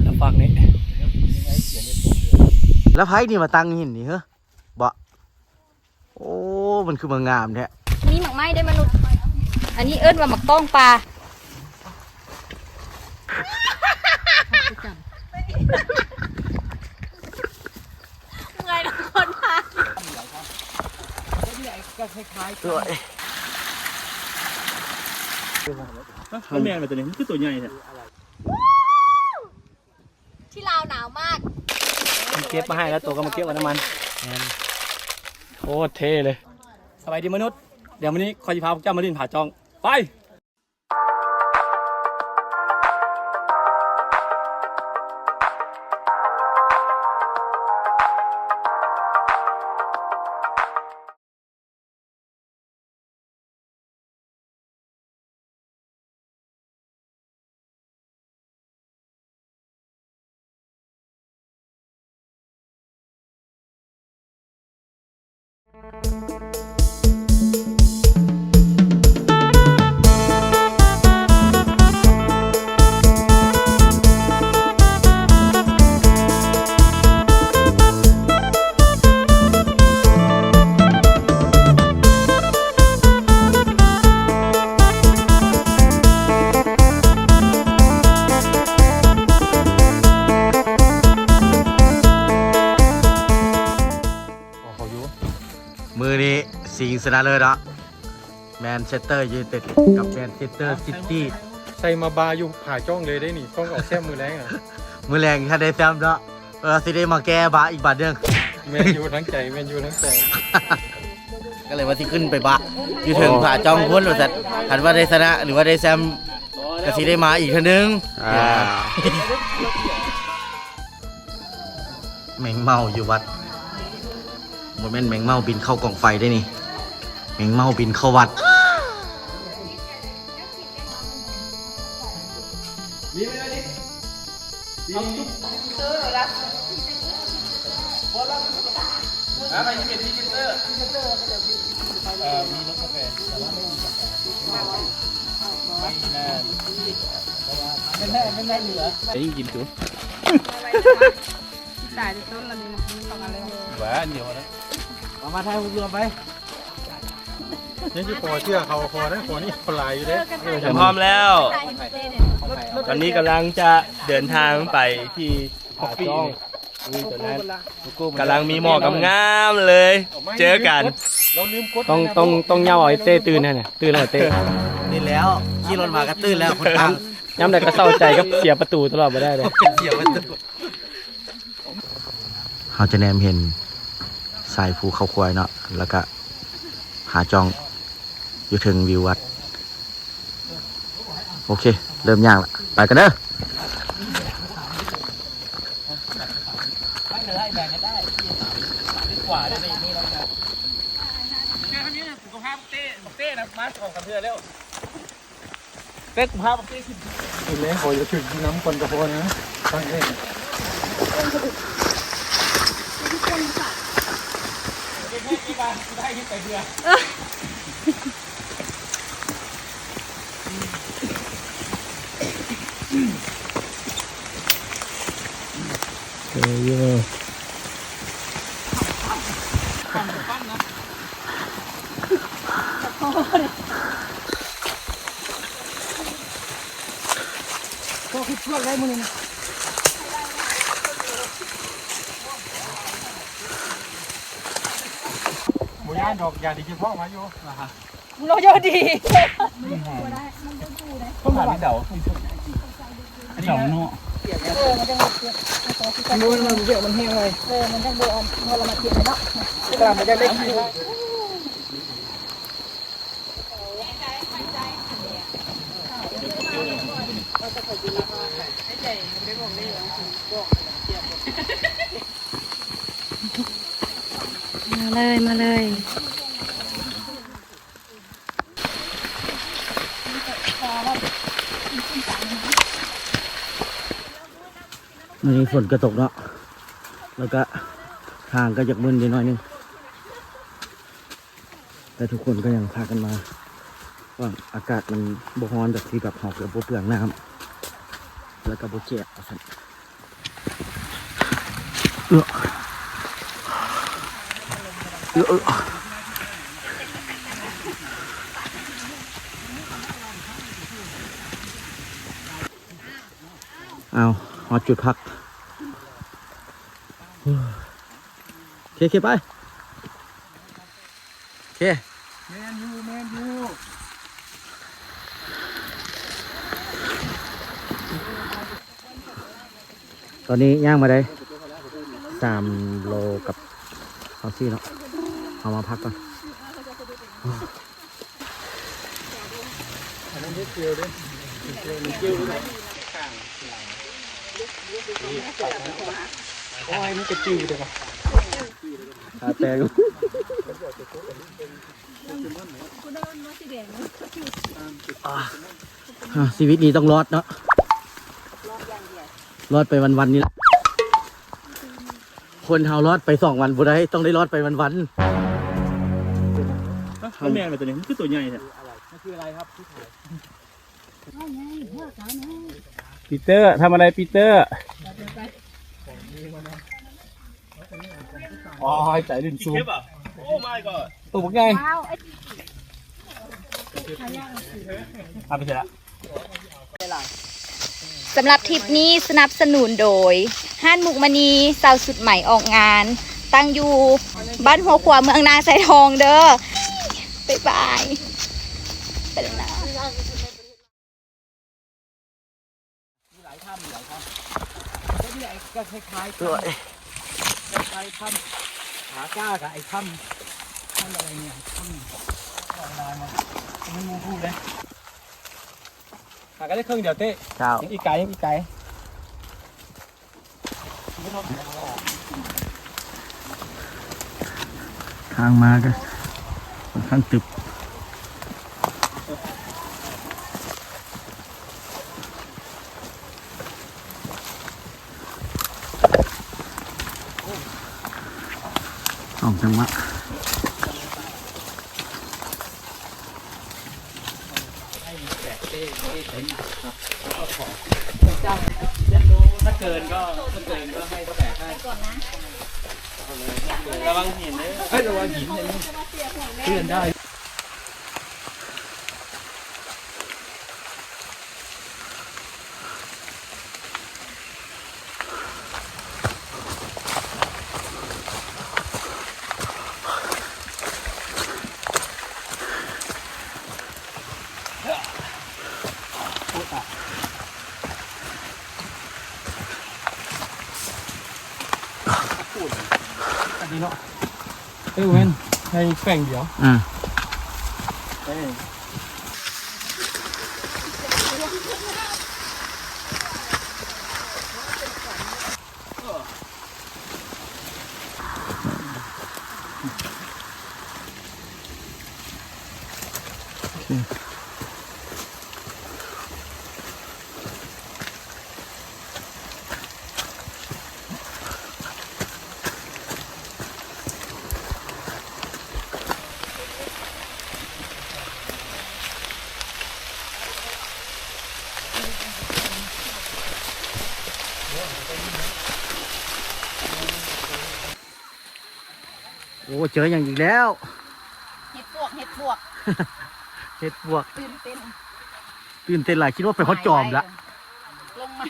ແລ້ວຝັກນີ້ ແລ້ວໃຜນີ້ມາຕັ້ງຫີນນີ້ເຮີ ບໍ່? ໂອ້ ມັນຄືມາງາມແທ້. ມີໝາກໄມ້ໄດ້ມະນຸດ ອັນນີ້ເອີ້ນວ່າໝາກຕ້ອງປ່າ. ເມື່ອຍນຳຄົນພາ. ໂອ້ຍ ມັນແມ່ນບໍ່ຕົວນີ້? ມັນຄືຕົວໃຫຍ່ແທ້. ທີ່ລາວໜາວມາກ. ມັນເກັບມາໃຫ້ແລ້ວ ໂຕກໍມາເກັບເອົານຳມັນ. ແມ່ນ ໂຄດເທ່ເລີຍ. ສະບາຍດີມະນຸດ ດຽວມື້ນີ້ຂ້ອຍຊິພາພວກເຈົ້າມາຫຼິ້ນຜາຈ້ອງ ໄປ. ມື້ນີ້ຊິງຊະນະເລີດເນາະ ແມນເຊັສເຕີຢູໄນເຕັດກັບແມນເຊັສເຕີຊິຕີ. ໃສ່ມາບາຢູ່ຜາຈ້ອງເລີຍເດ້ນີ້ ຕ້ອງເອົາແຊມມື້ແລງນະ. ມື້ແລງຖ້າໄດ້ແຊມເນາະ ເອີ ຊິໄດ້ມາແກ້ບາອີກບາດໜຶ່ງ. ແມນຢູ່ທັງໃຈ ແມນຢູ່ທັງໃຈ. ກໍເລີຍວ່າຊິຂຶ້ນໄປບາຢູ່ເທິງຜາຈ້ອງພຸ້ນວ່າຊັ້ນ. ຄັນວ່າໄດ້ຊະນະ ຫຼືວ່າໄດ້ແຊມ ກໍຊິໄດ້ມາອີກເທື່ອໜຶ່ງ. ອ່າ ແມງເມົາຢູ່ວັດ ບໍ່ແມ່ນແມງເມົາບິນເຂົ້າກອງໄຟເດ້ນີ້ ແມງເມົາບິນເຂົ້າວັດ. ໄດ້ກິນຕູ ຕາຍແຕ່ຕົ້ນລະນີ້ນະ ມີສອງອັນເລີຍ ວ່າອັນດຽວນະ. ເອົາມາຖ່າຍຮູບລວມໄປ. ຍັງຊິຂໍເຊື່ອເຂົາ ຂໍນັ້ນຂໍນີ້ ເຂົາຫຼາຍຢູ່ເດ້. ເອີ ຖ້າພ້ອມແລ້ວ ຕອນນີ້ກຳລັງຈະເດີນທາງໄປທີ່ຜາຈ້ອງ. ນີ້ຕົວນັ້ນ ກຳລັງມີໝອກງາມໆເລີຍ ເຈີກັນ. ຕ້ອງ ຕ້ອງ ຕ້ອງເຍົາເອົາໄອ້ເຕ້ຕື່ນຫັ້ນນະ ຕື່ນແລ້ວເຕ້. ຕື່ນແລ້ວ ຂີ່ລົດມາກໍຕື່ນແລ້ວ ຄົນທາງ ຍາມໃດກໍເສົ້າໃຈກັບເສຍປະຕູຕະຫຼອດ ບໍ່ໄດ້ເດ້ ເສຍປະຕູ. ເຮົາຈະແນມເຫັນຊາຍພູເຂົາຄວາຍເນາະ ແລ້ວກະຜາຈ້ອງຢູ່ເທິງວິວວັດ. ໂອເຄ ເລີ່ມຍ່າງລະ ໄປກັນເດີ. ເປັກພາບເຕ້ຂຶ້ນ ແມ່ຂໍຢ່າຖືກນ້ຳກ່ອນກໍພໍນະ. ເອີ ຢູ່. ບໍ່ຢ້ານດອກ ຢາດີເຈັບທ້ອງມາຢູ່. ໂລໂຍດີ ຕ້ອງຫາເດົາ ເດົາເນາະ. ເອີ ມັນຈັ່ງບໍ່ປຽກ ມັນແຫ້ງໄວ. ເອີ ມັນຈັ່ງບໍ່ອັນ ເຮົາລະມາປຽກເນາະ ກະລະມັນຈະໄດ້ກິນ. ມາເລີຍ ມາເລີຍ. ມື້ນີ້ຝົນກະຕົກເນາະ ແລ້ວກະທາງກະຢາກມຶນຢູ່ໜ້ອຍໜຶ່ງ ແຕ່ທຸກຄົນກະຍັງພາກັນມາ ຫວັງອາກາດມັນບໍ່ຮ້ອນ ແບບທີ່ແບບເຮົາກະບໍ່ເປືອງນ້ຳ. ແລ້ວກໍບໍ່ແຈກວ່າຊັ້ນ. ເອີ ເອີ ເອີ ອ້າວ ຮອດຈຸດພັກ. ເຄ ເຄ ໄປ. ເຄ ແມ່ນຢູ່ ແມ່ນຢູ່. ຕອນນີ້ຍ່າງມາໄດ້ສາມໂລກັບເຮົາສີ່ເນາະ. ເຮົາມາພັກກ່ອນ. ໂອ້ຍ ມັນກະຈື່ເດ້. ທາແປ້ງ. ອ່າ ອ່າ ຊີວິດນີ້ຕ້ອງລອດເນາະ. ລອດໄປວັນໆນີ້ລະ. ຄົນເຮົາລອດໄປສອງວັນບໍ່ໄດ້ ຕ້ອງໄດ້ລອດໄປວັນໆ. ຮະ ມັນແມ່ນບໍ່ຕົວນີ້? ມັນຄືຕົວໃຫຍ່ແທ້? ມັນຄືອະໄລຄັບ? ປີເຕີ ທຳອະໄລ ປີເຕີ? ໂອ້ຍ ໃຈຫຼິ້ນຊູມ. ໂອ້ my god ໂຕບັກໃຫຍ່. ເອົາໄປໃສ່ລະ. ສຳລັບທຣິບນີ້ສະໜັບສະໜູນໂດຍ ຮ້ານມຸກມະນີ ສາວສຸດໃໝອອກງານ ຕັ້ງຢູ່ບ້ານຫົວຂົວ ເມືອງນາຊາຍທອງເດີ. ບາຍບາຍ. ໄປແລ້ວນະ. ມີຫຼາຍຖ້ຳ ມີຫຼາຍຖ້ຳ. ກໍນີ້ແຫຼະ ກໍຄ້າຍໆ ຖ້ຳ ຄ້າຍໆ ຖ້ຳຜາກ້າກັບໄອ້ຖ້ຳ ຖ້ຳອະໄລນີ້ ຖ້ຳອອກມາເນາະ. ມັນໝູ່ຄູ່ເດ້. ຫາກັນໄດ້ເຄິ່ງດຽວເຕ້. ເຈົ້າ. ຍັງອີກໄກ ຍັງອີກໄກ. ທາງມາກໍຂ້ອນຂ້າງຕຶບ. ສອງຈັງຫວະ. ຖ້າເກີນກໍ ຖ້າເກີນກໍໃຫ້ເຂົາແບກໃຫ້. ລະວັງຫີນເດີ. ເຮີ້ຍ ລະວັງຫີນ ເພື່ອນໄດ້. ອັນນີ້ເນາະ. ເອີ ແມ່ນ ໃຫ້ແຂວງດຽວ. ອ່າ ເອີ ໂອເຄ. ໂອ້ ເຈີຫຍັງອີກແລ້ວ? ເຫັດປວກ ເຫັດປວກ ເຫັດປວກ. ຕື່ນເຕັ້ນ ຕື່ນເຕັ້ນຫຼາຍ ຄິດວ່າໄປຮອດຈອມລະ. ລົງມາ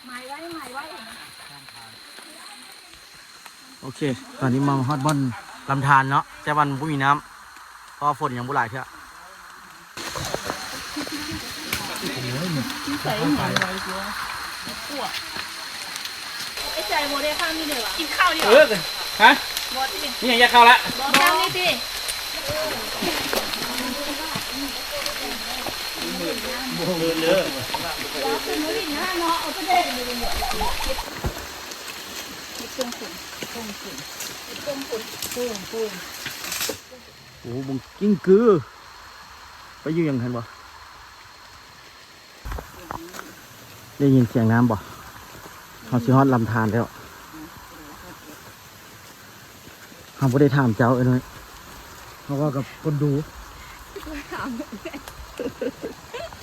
ໝາຍໄວ້ ໝາຍໄວ້. ໂອເຄ ຕອນນີ້ມາຮອດບ່ອນລຳທານເນາະ ແຕ່ວ່າມັນບໍ່ມີນ້ຳ ເພາະວ່າຝົນຍັງບໍ່ຫຼາຍເທື່ອ. ໄອ້ໃຈບໍ່ໄດ້ຂ້າງນີ້ເດີຫວາ? ກິນຂ້າວດີກວ່າ. ເອີ ຮະ? ບໍ່ຕິ ມີຫຍັງຢາກເຂົ້າລະ? ບໍ່ ຂ້າງນີ້ຕິ. ໂອ້ ບັກກິ້ງກື ໄປຢູ່ຫຍັງຫັ້ນວະ? ໄດ້ຍິນສຽງນ້ຳບໍ່? ເຮົາຊິຮອດລຳທານແລ້ວ. ເຮົາບໍ່ໄດ້ຖາມເຈົ້າ ເອີຍ ເຮົາເວົ້າກັບຄົນດູ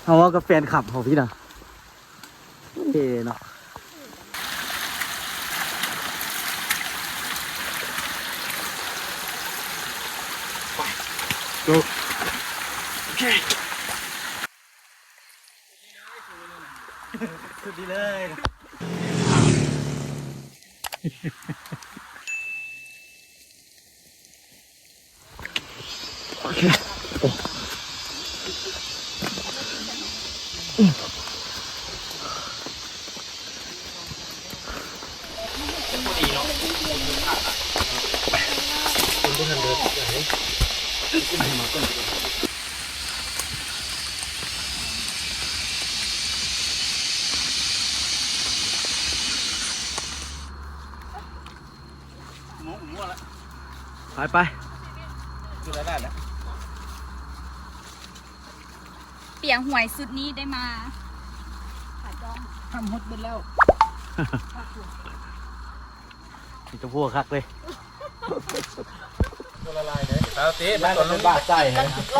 ເຮົາເວົ້າກັບແຟນຄລັບເຮົາພີ້ນະ. ເນາະ ໂອເຄ ສຸດດີເລີຍ. ໂອເຄ ໂອ້ ໄປ ໄປ ຄືໄດ້ແລ້ວ ປຽງຫວຍຊຸດນີ້ໄດ້ມາ ຂາຈ້ອງ ທຳຫົດເບິດແລ້ວ ມີແຕ່ຜົວຄັກເລີຍ ບໍ່ລະລາຍເດ້ ເອົາຕິ ມັນກໍລົງບາດໃຈ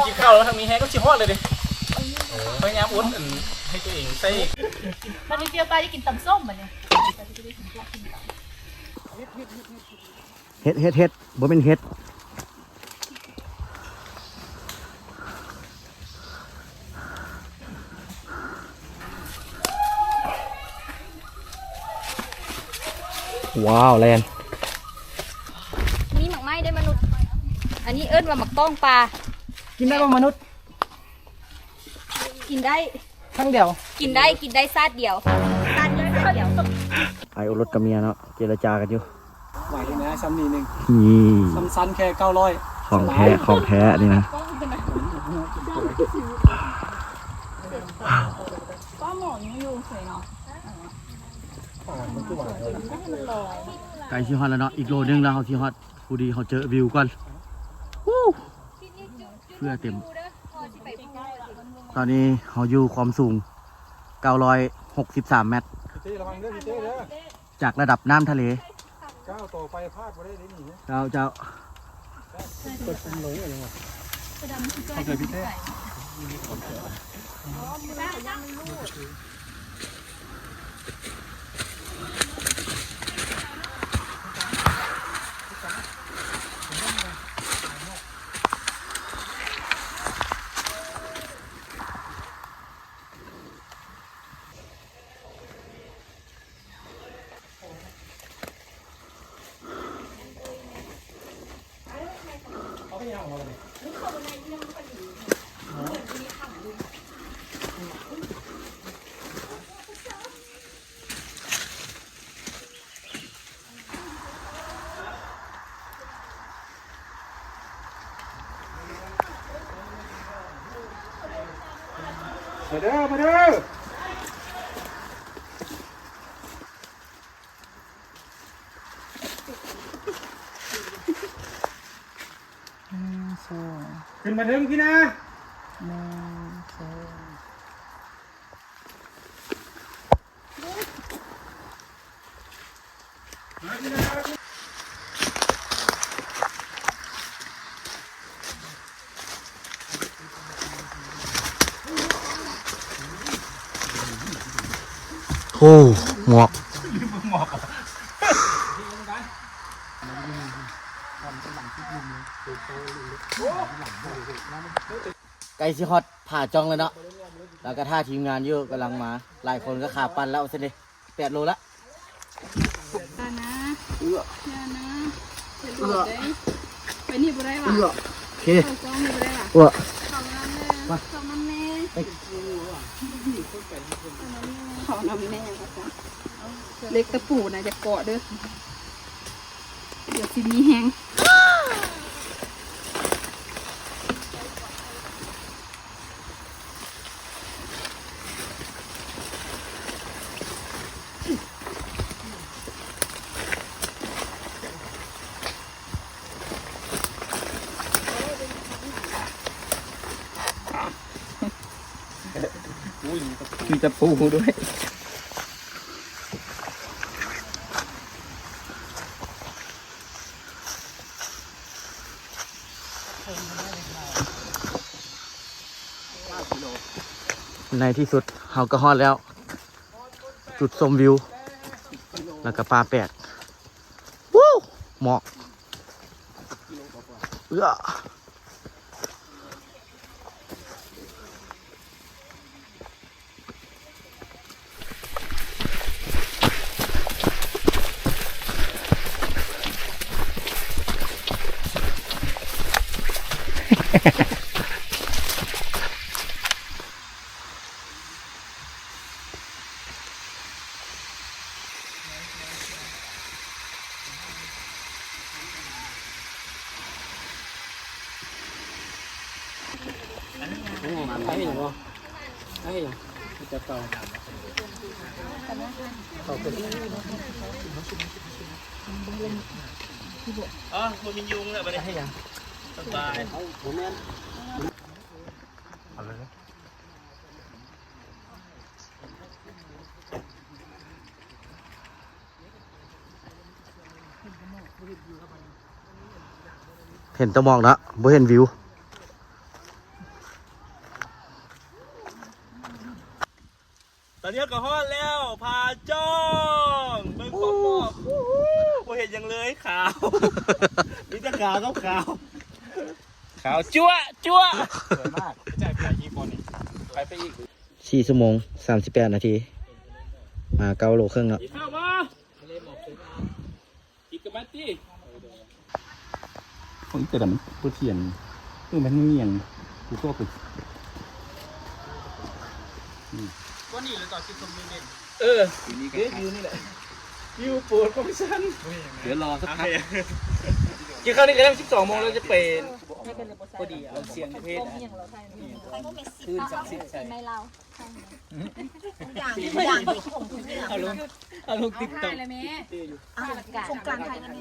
ກິນເຂົ້າແລ້ວ ຖ້າມີແຮງກໍຊິຮອດເລີຍເດ້ ພະຍາຍາມອົດ ອັນ ໃຫ້ຕົວເອງໃສ່ ມັນມີປຽວຕາ ຢາກກິນຕຳສົ້ມບັດນີ້. ເຫັດ ເຫັດ ເຫັດ ບໍ່ແມ່ນເຫັດ. ວ້າວ ແລ່ນ ນີ້ໝາກໄມ້ເດ້ມະນຸດ ອັນນີ້ເອີ້ນວ່າໝາກຕ້ອງປາ ກິນໄດ້ບໍ່ມະນຸດ? ກິນໄດ້ ຄັ້ງດຽວ ກິນໄດ້ ກິນໄດ້ຊາດດຽວ ຊາດດຽວ ຊາດດຽວ. ອ້າຍໂອລົດກັບເມຍເນາະ ເຈລະຈາກັນຢູ່ ໄຫວຢູ່ນະ ຊ່ຳນີ້ໜຶ່ງ ນີ້ ຊ່ຳຊັ້ນແຄ່ເກົ້າຮ້ອຍ ຂອງແທ້ ສະບາຍ ຂອງແທ້ນີ້ນະ ປ້າໝອນຍັງຢູ່ເສຍເນາະ ໃກ້ຊິຮອດແລ້ວເນາະ ອີກໂລໜຶ່ງແລ້ວເຮົາຊິຮອດ ພໍດີເຮົາເຈີວິວກ່ອນ ເຟື່ອເຕັມ ຕອນນີ້ເຮົາຢູ່ຄວາມສູງເກົ້າຮ້ອຍຫົກສິບສາມແມັດ ພີ່ເຕ້ ລະວັງເດີ ພີ່ເຕ້ເດີ ຈາກລະດັບນ້ຳທະເລ ກ້າວຕໍ່ໄປພາດບໍ່ໄດ້ເດ້ນີ້ ເຈົ້າ ເຈົ້າ ເປີດຄຸມລົງອີຫຍັງວະ ເຂົ້າໃຈພີ່ເຕ້. ມາເດີ ມາເດີ ໜຶ່ງ ສອງ ຂຶ້ນມາເທິງພີ້ນະ ໜຶ່ງ ສອງ. ໂອ້ ໝອກ ໃກ້ຊິຮອດຜາຈ່ອງແລ້ວເນາະ ແລ້ວກໍຖ້າທີມງານຢູ່ ກຳລັງມາ ຫຼາຍຄົນກໍຂາປັ່ນແລ້ວຊັ້ນເດ ແປດໂລລະ ຢ່ານະ ເອືອ ຢ່ານະ ເປັນໂລດເດ້ ໄປນີ້ບໍ່ໄດ້ຫວາ ເອືອ ໂອເຄ ເຂົ້າກ້ອງນີ້ບໍ່ໄດ້ຫວາ ເອືອ ເຂົ້ານຳແນ່ ເຂົ້ານຳແນ່ ເຂົ້ານຳແນ່ ເຫຼັກຕະປູນະ ຢ່າເກາະເດີ. ດຽວຊິມີແຮງ ມີຕະປູດ້ວຍ. ໃນທີ່ສຸດເຮົາກໍຮອດແລ້ວ. ຈຸດຊົມວິວ ແລ້ວກໍປ່າແປກ ວູ້ ໝອກ ເອື້ອ. ອໍ ບໍ່ມີຍຸງແລ້ວບັດນີ້ ສະບາຍ. ເຫັນແຕ່ໝອກເນາະ ບໍ່ເຫັນວິວ. ຕອນນີ້ເຮົາກໍຮອດແລ້ວ ຜາຈ້ອງ ເບິ່ງຄວາມໝອກ ບໍ່ເຫັນຫຍັງເລີຍ ຂາວ ມີແຕ່ຂາວກັບຂາວ ຂາວຈັ້ວະ ຈັ້ວະ ສວຍມາກ. ໄປໄປອີກ ໄປໄປອີກ ສີ່ຊົ່ວໂມງ ສາມສິບແປດນາທີ ມາເກົ້າໂລເຄິ່ງເນາະ. ກິນເຂົ້າບໍ່? ກິນກັບມັນຕິ. ໂອ້ຍ ແຕ່ລະມັນບໍ່ທຽນ ເອີ ມັນງຽງ ກູກໍໄປ ອືມ ກໍນີ້ແຫຼະ ຕໍ່ຊິຊົມວິວເດັ່ນ. ເອີ ນີ້ ວິວນີ້ແຫຼະ ວິວໂປດຂອງຊັ້ນ. ດຽວລໍສັກພັກ ກິນເຂົ້ານີ້ກໍໄດ້ ສິບສອງໂມງແລ້ວ ຈະໄປ ພໍດີເອົາສຽງເພງ ຄືນສັກສິດໃສ່ ທຸກຢ່າງ ທຸກຢ່າງ ເອົາລົງ ເອົາລົງຕິກຕັອກ ເອົາ ສົງການໄທນຳແນ່.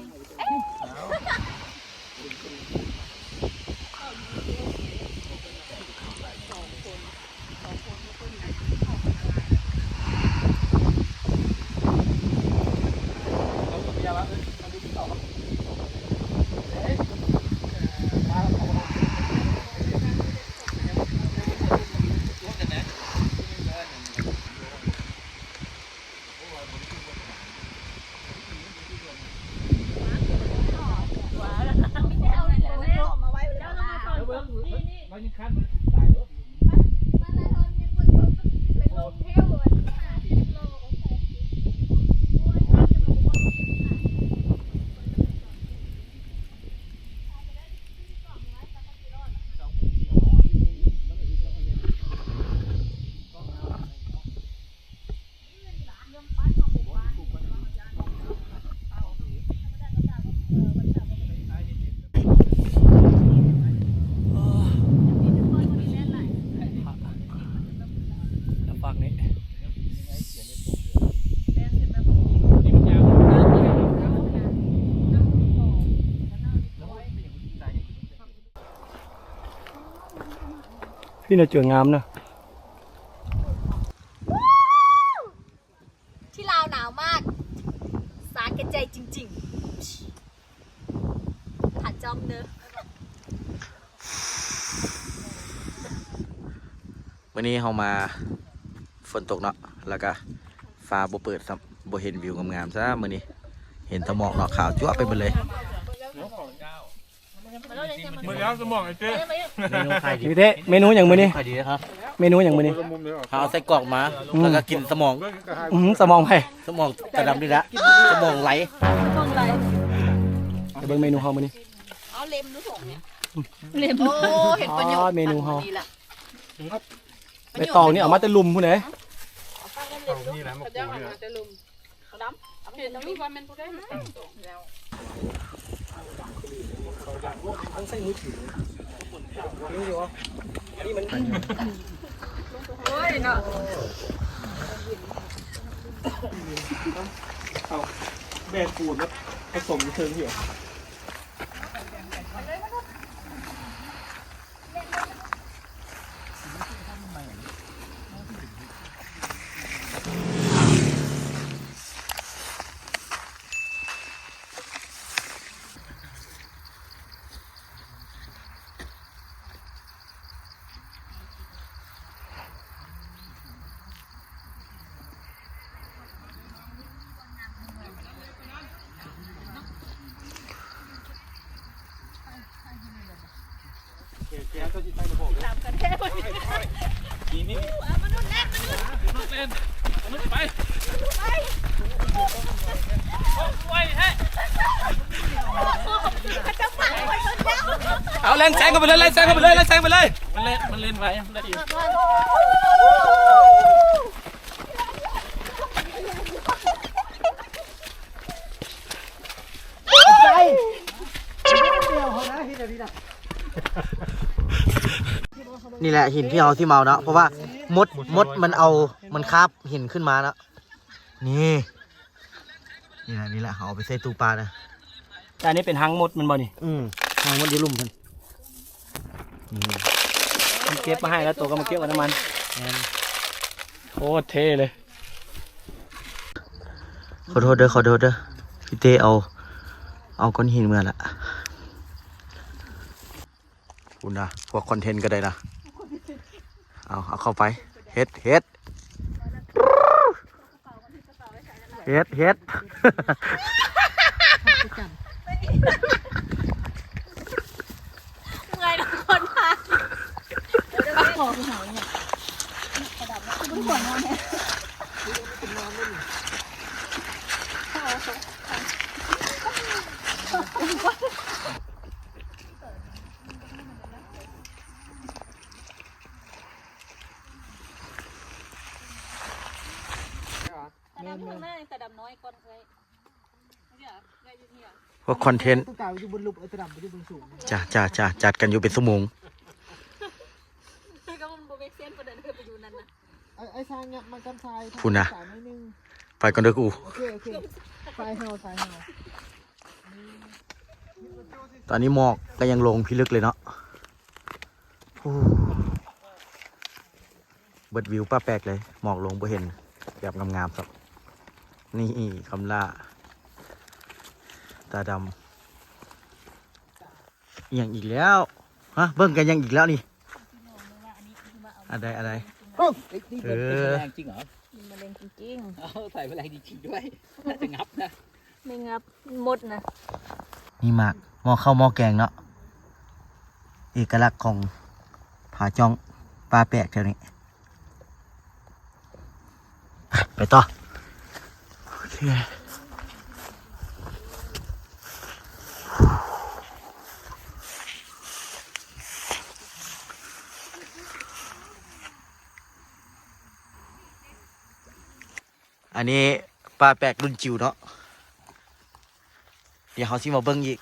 ນີ້ນະ ຈວຍງາມນະ. ທີ່ລາວໜາວມາກ ສາແກ່ໃຈຈິງໆ ຜາຈ້ອງເດີ. ມື້ນີ້ເຮົາມາຝົນຕົກເນາະ ແລ້ວກະຟ້າບໍ່ເປີດຊ້ຳ ບໍ່ເຫັນວິວງາມໆຊ້ຳມື້ນີ້ ເຫັນແຕ່ໝອກເນາະ ຂາວຈັ້ວະໄປເບິດເລີຍ. ໝົດແລ້ວສະໝອງໄອ້ເຈ້. ເມນູຂາຍດີ ເມນູຫຍັງມື້ນີ້? ຂາຍດີເດ້. ເມນູຫຍັງມື້ນີ້? ເຮົາເອົາໄສ້ກອກມາ ອືມ ແລ້ວກໍກິນສະໝອງ. ອືມ ສະໝອງໃຜ? ສະໝອງຕາດຳນີ້ລະ ສະໝອງໄຫຼ ສະໝອງໄຫຼ. ໄປເບິ່ງເມນູເຮົາມື້ນີ້. ເອົາເລັມດູຖົງນີ້ ເລັມ. ໂອ້ ເຫັນປະໂຫຍດ ເມນູເຮົາ. ໃບຕອງນີ້ເອົາມາແຕ່ລຸ່ມພຸ້ນເດ້. ເອົານີ້ແຫຼະ ມາປູນີ້ແຫຼະ. ເຫັນຢູ່ວ່າແມ່ນຜູ້ໃດມາຕັ້ງໂຕະແລ້ວ. ໂອ້ຍເນາະ ເອົາແບກປູນມາປະສົມເທິງເຫືອ. ເ ຕາມກັນແທ້ ນີ້ ນີ້ ມະນຸດແລ່ນ ມະນຸດ ມະນຸດແລ່ນ ມະນຸດໄປ ໄປ ໂອ້ຍ ແທ້ ເຂົາຈະປາດຂ້ອຍເບິດແລ້ວ ເອົາ ແລ່ນແຊງເຂົ້າໄປເລີຍ ແລ່ນແຊງເຂົ້າໄປເລີຍ ແລ່ນແຊງໄປເລີຍ ມັນເລ່ນ ມັນເລ່ນໄວ ມັນໄດ້ຢູ່ ນີ້ແຫຼະຫີນທີ່ເຮົາຊິມາເອົາເນາະ ເພາະວ່າມົດ ມົດມັນເອົາ ມັນຄາບຫີນຂຶ້ນມາເນາະ ນີ້ ນີ້ແຫຼະ ນີ້ແຫຼະ ເຮົາເອົາໄປໃສ່ຕູ້ປານະ ແຕ່ອັນນີ້ເປັນຮັງມົດແມ່ນບໍ່ນີ້? ອືມ ຮັງມົດຢູ່ລຸ່ມພຸ້ນ ນີ້ ມັນເກັບມາໃຫ້ແລ້ວ ໂຕກໍມາເກັບເອົານຳມັນ ແມ່ນ ໂຄດເທ່ເລີຍ ຂໍໂທດເດີ ຂໍໂທດເດີ ພີ່ເຕ້ເອົາ ເອົາກ້ອນຫີນເມືອລະ ພຸ້ນນະ ພວກຄອນເທັນກໍໄດ້ນະ ເອົາ ເອົາເຂົ້າໄປ ເຮັດ ເຮັດ ເຮັດ ເຮັດ ເມື່ອຍນະຄົນພາ ຕາດຳຂ້າງໜ້ານີ້ ຕາດຳນ້ອຍກ່ອນເອື້ອຍ ພວກຄອນເທັນ ຕົວເກົ່າຢູ່ບົນລຸ່ມ ເອີ ຕາດຳໄປຢູ່ເບື້ອງສູງ ຈ້າ ຈ້າ ຈ້າ ຈັດກັນຢູ່ເປັນຊົ່ວໂມງ ກໍມັນບໍ່ເມກເຊັນປານໃດ ໄປຢູ່ນັ້ນນະ ໄອ້ ໄອ້ຊ້າງຫຍັບມາກັນຊາຍ ພຸ້ນນະ ຊາຍໜ້ອຍໜຶ່ງ ໄປກ່ອນເດີກູ ໂອເຄ ໂອເຄ ຊາຍເຮົາ ຊາຍເຮົາ ຕອນນີ້ໝອກກໍຍັງລົງພິລຶກເລີຍເນາະ ໂອ້ ເບິດວິວປ່າແປກເລີຍ ໝອກລົງບໍ່ເຫັນແບບງາມໆຊ້ຳ ນີ້ຄຳຫຼ້າ ຕາດຳ ອີ່ຫຍັງອີກແລ້ວ ຮະ ເບິ່ງກັນຫຍັງອີກແລ້ວນີ້ ອັນໃດ ອັນໃດ ເອີ ມະເຮັງຈິງໆ ເອົາ ໃສ່ມະເຮັງຈິງໆດ້ວຍ ໜ້າຈະງັບນະ ໄມ່ງັບ ໝົດນະ ນີ້ໝາກ ໝໍ້ເຂົ້າໝໍ້ແກງເນາະ ເອກະລັກຂອງຜາຈ້ອງ ປ່າແປກແຖວນີ້ ໄປ ໄປຕໍ່ ໂອເຄ ອັນນີ້ປ່າແປກລຸ້ນຈິວເນາະ ດຽວເຮົາຊິມາເບິ່ງອີກ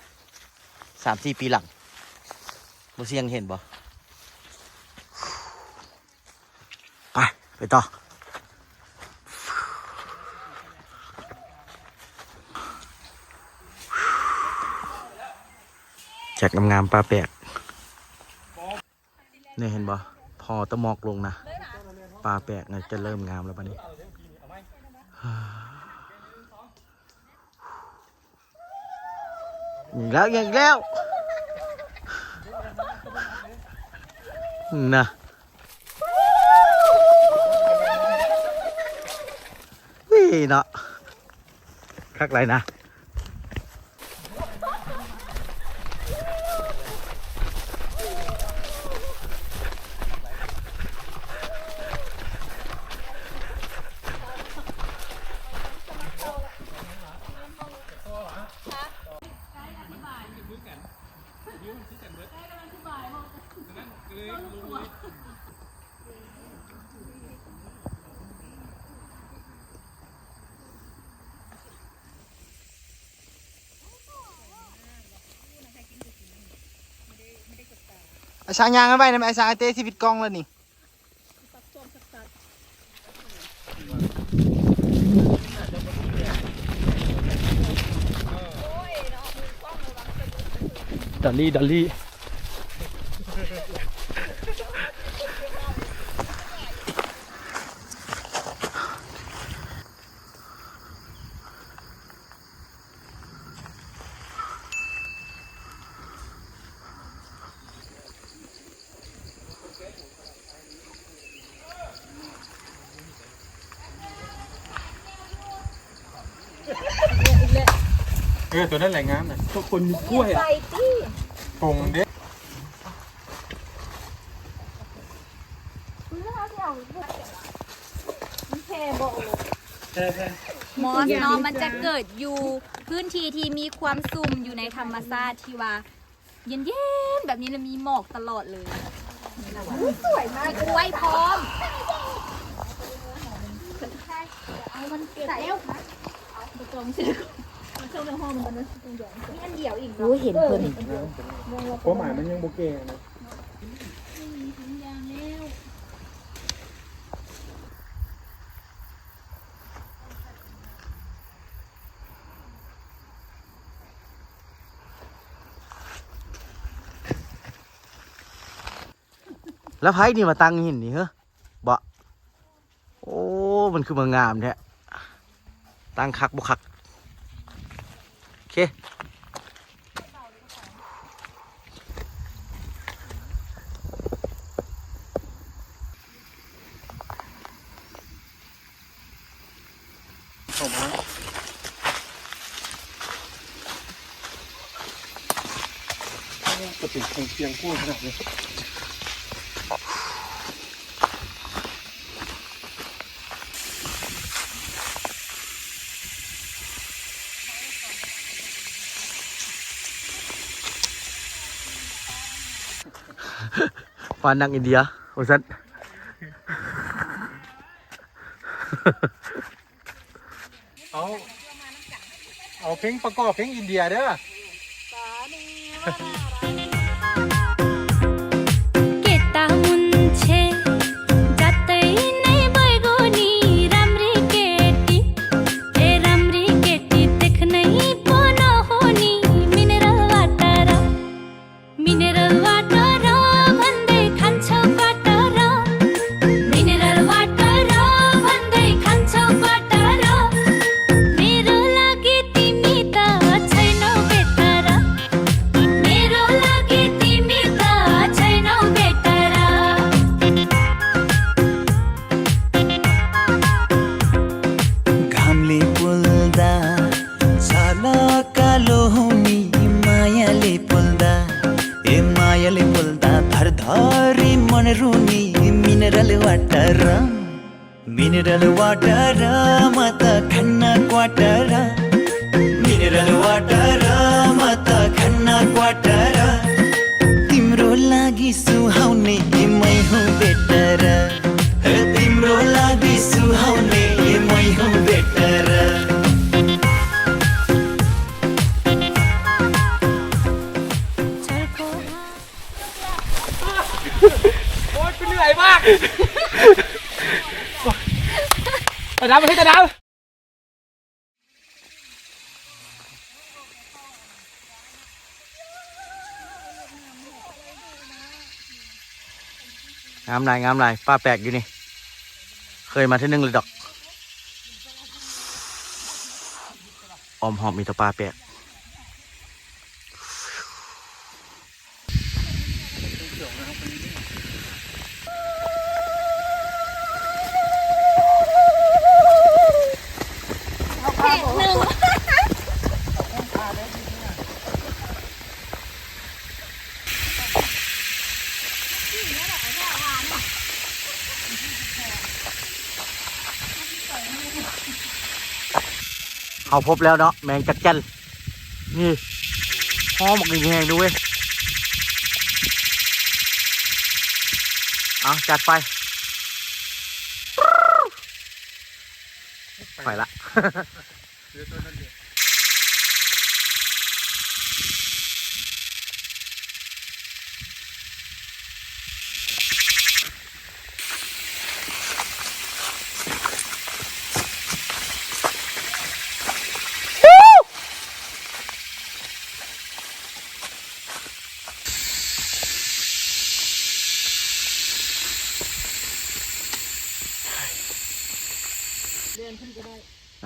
ສາມສີ່ປີຫຼັງ ບໍ່ຊຽງເຫັນບໍ່? ໄປ ໄປຕໍ່ ຈັດງາມໆ ປ່າແປກ. ນີ້ເຫັນບໍ່? ພໍຕະໝອກລົງນະ ປ່າແປກນະ ຈະເລີ່ມງາມແລ້ວບັດນີ້. ອີກແລ້ວ ອີກແລ້ວ ນະ ວິເນາະ. ຄັກຫຼາຍນະ. ອ້າຍຊ້າງຍ່າງໄປນຳ ອ້າຍຊ້າງ ອ້າຍເຕ້ຊິປິດກ້ອງແລ້ວນີ້. ດອລລີ ດອລລີ. ເອີ ຕົວນັ້ນແຫຼະງາມນະ ພວກຄົນມີກ້ວຍອະ ໃສ່ຕິ ປົງເດ້. ມອສເນາະ ມັນຈະເກີດຢູ່ພື້ນທີ່ທີ່ມີຄວາມຊຸ່ມ ຢູ່ໃນທຳມະຊາດທີ່ວ່າເຢັນໆ ແບບນີ້ ແລະ ມີໝອກຕະຫຼອດເລີຍ. ມີກ້ວຍພ້ອມ. ໂອ້ ເຫັນເພິ່ນ ຄວາມໝາຍມັນຍັງບໍ່ແກ່ນະ. ແລ້ວໃຜນີ້ມາຕັ້ງຫີນນີ້ເຮີ ບໍ່? ໂອ້ ມັນຄືມາງາມແທ້. ຕັ້ງຄັກບໍ່ຄັກ? ໂອເຄ. ເຂົ້າມາ ກໍເປັນຂອງສຽງກວ້າງຂະໜາດນີ້. ປານນັກອິນເດຍວ່າຊັ້ນ. ເອົາ ເອົາເພງປະກອບເພງອິນເດຍເດີ້. Mineral water भन्दै खान्छौ quarter, mineral water भन्दै खान्छौ क्वाटर. मेरो लागि तिमी त छैनौ बेटर, मेरो लागि तिमी त छैनौ बेटर. घामले पोल्दा छाला कालो हुने, मायाले पोल्दा, ए मायाले पोल्दा थरथरी मन रुने. मिनरल वाटर, मिनरल वाटर, म त खान्न क्वाटर. मिनरल वाटर, म त खान्न क्वाटर. तिम्रो लागि सुहाउने मै हुँ बेटर, तिम्रो लागि सुहाउने मै हुँ बेटर.ງາມຫຼາຍ ງາມຫຼາຍ ປ່າແປກຢູ່ນີ້ ເຄີຍມາເທື່ອໜຶ່ງແລ້ວດອກ. ອ້ອມຮອບມີແຕ່ປ່າແປກ. ເຮົາພົບແລ້ວເນາະ ແມງຈັກຈັ່ນ ນີ້ ຫອມບັກນີ້ແຮງດູເວີຍ. ເອົາ ຈັດໄປ ໄປລະ.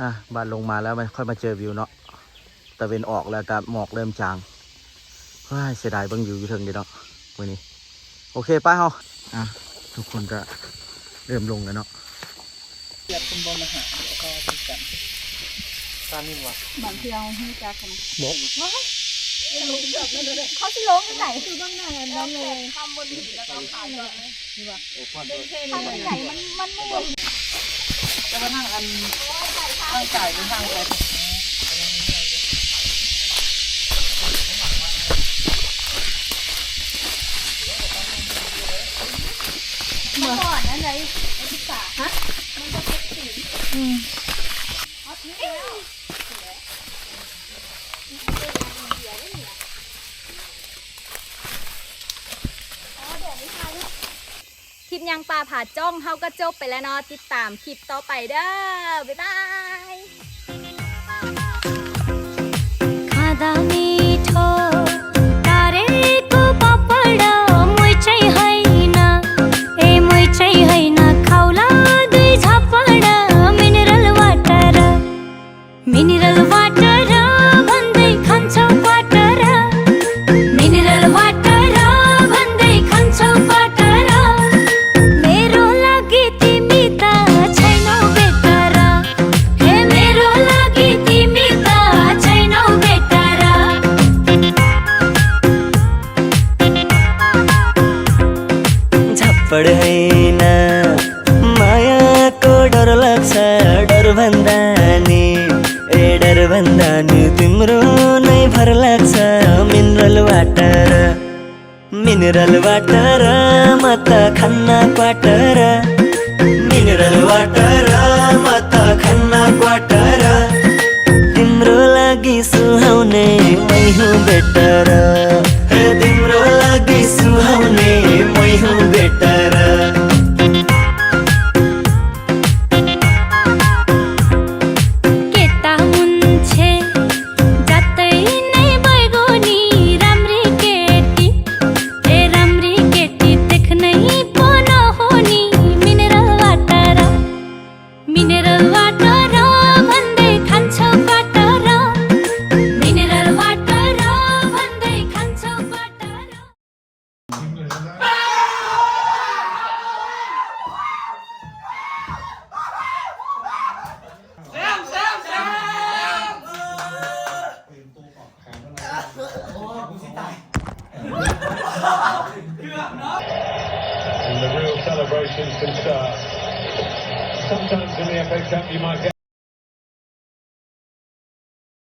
ອ່າ ບາດລົງມາແລ້ວ ມັນຄ່ອຍມາເຈີວິວເນາະ ຕາເວັນອອກແລ້ວກະໝອກເລີ່ມຈາງ. ເຮີ້ຍ ເສຍດາຍເບິ່ງວິວຢູ່ເທິງເດ້ເນາະມື້ນີ້. ໂອເຄ ໄປເຮົາ ອ່າ ທຸກຄົນກະເລີ່ມລົງແລ້ວເນາະ. ເປັນບໍ່ມາຫາ ເຂົາເປັນກັນ ຕາມິນວ່າ ບາງເທື່ອເຮົາຮູ້ຈັກກັນ ບໍ່ ວ້າຍ. ເຂົາຊິລົງຈັ່ງໃດ? ຄືເບິ່ງໜ້າອັນນັ້ນເລີຍ ຄຳບົນຫີນແລ້ວກໍຜ່ານ ນີ້ບໍ່? ທາງໃຫຍ່ມັນ ມັນໝູນ ແຕ່ວ່າທາງອັນ ທາງກາຍເປັນທາງແປກ ມັນກ່ອນອັນໃດ? ໄອ້ພິກສາ ຮະ? ມັນບໍ່ເຈັບຕີນ ອືມ ເອົາ ຄລິບຍ່າງປ່າຜາຈ້ອງເຮົາກໍຈົບໄປແລ້ວເນາະ ຕິດຕາມຄລິບຕໍ່ໄປເດີ້ ບາຍບາຍ. खाँदा मिठो तारेको पापड, मोइ चाहिँ होइन, ए मोइ चाहिँ होइन, खाउला दुई झापड मिनरल वाटर। मिनरल वाटर भन्दै खान्छौ क्वाटर, मिनरल वाटर भन्दै खान्छौ क्वाटर। मेरो लागि तिमी त छैनौ बेटर, हे मेरो लागि तिमी त छैनौ बेटर। झापड होइन, मायाको डर लाग्छ, डर भन्दा नि, ए डर भन्दा नि तिम्रो नै भर लाग्छ। मिनरल वाटर, मिनरल वाटर, म त खान्न क्वाटर। मिनरल वाटर, म त खान्न क्वाटर। तिम्रो लागि सुहाउने मै हुँ बेटर, हे तिम्रो लागि सुहाउने मै हुँ बेटर। केटा मुन्छे जातै नै बैगुनी राम्री केटी, ए राम्री केटी देख्नै पो नहुने मिनरल वाटर। मिनरल वाटर भन्दै खान्छौ क्वाटर, मिनरल वाटर भन्दै खान्छौ quarter. And the real celebrations can start. Sometimes in the F A Cup you might get